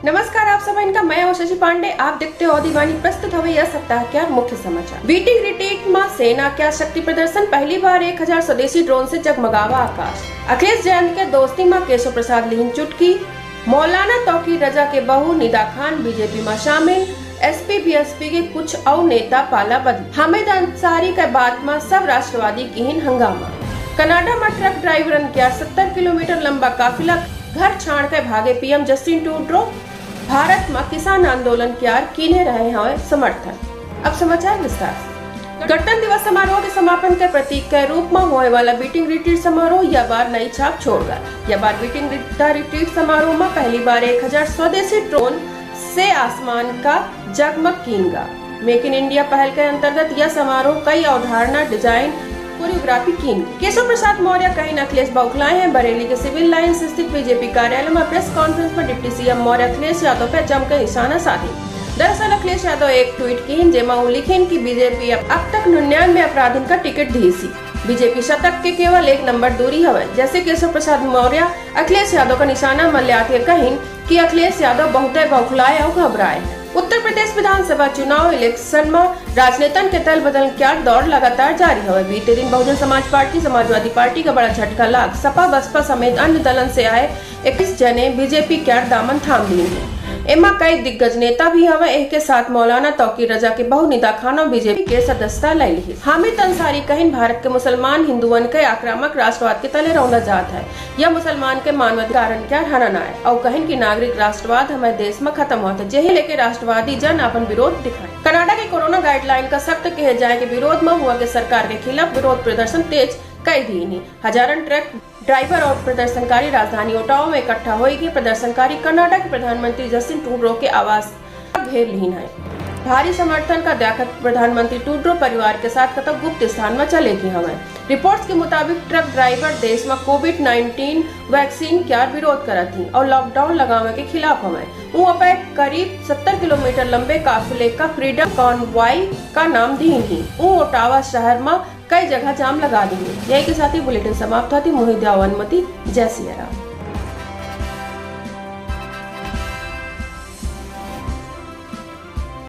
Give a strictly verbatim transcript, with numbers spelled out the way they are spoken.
नमस्कार, आप सबहिन का मैं हूँ शशि पांडे। आप देखते हो दीवानी। प्रस्तुत हवे यह सप्ताह क्या मुख्य समाचार। बीटिंग रिट्रीट मा सेना क्या शक्ति प्रदर्शन, पहली बार एक हजार स्वदेशी ड्रोन से जगमगावा आकाश। अखिलेश जयंत के दोस्ती मा केशव प्रसाद लिहिन चुटकी। मौलाना तौकीर रजा के बहू निदा खान बीजेपी मा शामिल। एसपी बीएसपी के कुछ और नेता पाला बदली। हामिद अंसारी के बात मा सब राष्ट्रवादी किहिन हंगामा। कनाडा मा ट्रक ड्राइवरन क्या सत्तर किलोमीटर लंबा काफिला, घर छाड़ के भागे पीएम जस्टिन ट्रूडो। भारत मा किसान आंदोलन क्या कीने रहे हैं समर्थन। अब समाचार विस्तार से। गणतंत्र दिवस समारोह के समापन के प्रतीक के रूप मा होए वाला बीटिंग रिट्रीट समारोह यह बार नई छाप छोड़ गा। यह बार बीटिंग द रिट्रीट समारोह मा पहली बार एक हजार स्वदेशी ड्रोन से आसमान का जगमग कीन गा। मेक इन इंडिया पहल के अंतर्गत यह समारोह कई अवधारणा, डिजाइन, कोरियोग्राफी कीन। केशव प्रसाद मौर्य कहिन अखिलेश बौखलाए हैं। बरेली के सिविल लाइंस स्थित बीजेपी कार्यालय मा प्रेस कॉन्फ्रेंस मा डिप्टी सीएम मौर्य अखिलेश यादव पे जम के निशाना साधे। दरअसल अखिलेश यादव एक ट्वीट किहिन, जेमा उ लिखिन कि बीजेपी अब, अब तक निन्यानवे अपराधिन का टिकट दीसी। बीजेपी शतक के केवल एक नंबर दूरी हवे। जैसे केशव प्रसाद मौर्य अखिलेश यादव का निशाना मा ल्यात के कहिन कि अखिलेश यादव बहुते बौखलाए और घबराए हैं। उत्तर प्रदेश विधानसभा चुनाव इलेक्शन मा राजनेतन के दल बदल क्या दौर लगातार जारी हवे। बीते दिन बहुजन समाज पार्टी, समाजवादी पार्टी का बड़ा झटका लाग सपा, बसपा समेत अन्य दलन से आए इक्कीस जने बीजेपी क्या दामन थाम लीन हैं। एमा कई दिग्गज नेता भी हवे। एह के साथ मौलाना तौकीर रजा के बहू निदा खान बीजेपी के सदस्यता ले ली। हामिद अंसारी कहिन भारत के मुसलमान हिंदुवन के आक्रामक राष्ट्रवाद के तले रौंदा जात है। यह मुसलमान के मानवाधिकारन क्या हनन आए और कहिन कि नागरिक राष्ट्रवाद हमारे देश मा खत्म होत है, जेही लेके राष्ट्रवादी जन अपन विरोध दिखाए। कनाडा के कोरोना गाइडलाइन का सख्त किहे जाए के विरोध मा हुआ के सरकार के खिलाफ विरोध प्रदर्शन तेज कई दीन ही। हजारन ट्रक ड्राइवर और प्रदर्शनकारी राजधानी ओटावा मा इकट्ठा होई के प्रदर्शनकारी कनाडा के प्रधानमंत्री जस्टिन ट्रूडो के आवास घेर लीन है। भारी समर्थन का द्याखत प्रधानमंत्री ट्रूडो परिवार के साथ कतौ गुप्त स्थान मा चले गए हवे। रिपोर्ट्स के मुताबिक ट्रक ड्राइवर देश मा कोविड नाइनटीन वैक्सीन क्या विरोध करत ही और लॉकडाउन लगावे के खिलाफ हवे। उ अपे करीब सत्तर किलोमीटर लंबे काफिले का फ्रीडम कॉन्वॉय का नाम दीन ही। उ ओटावा शहर मा कई जगह जाम लगा दीन ही। यही के साथ ही बुलेटिन समाप्त होती। मोहित देवा अनुमति, जय सिया राम।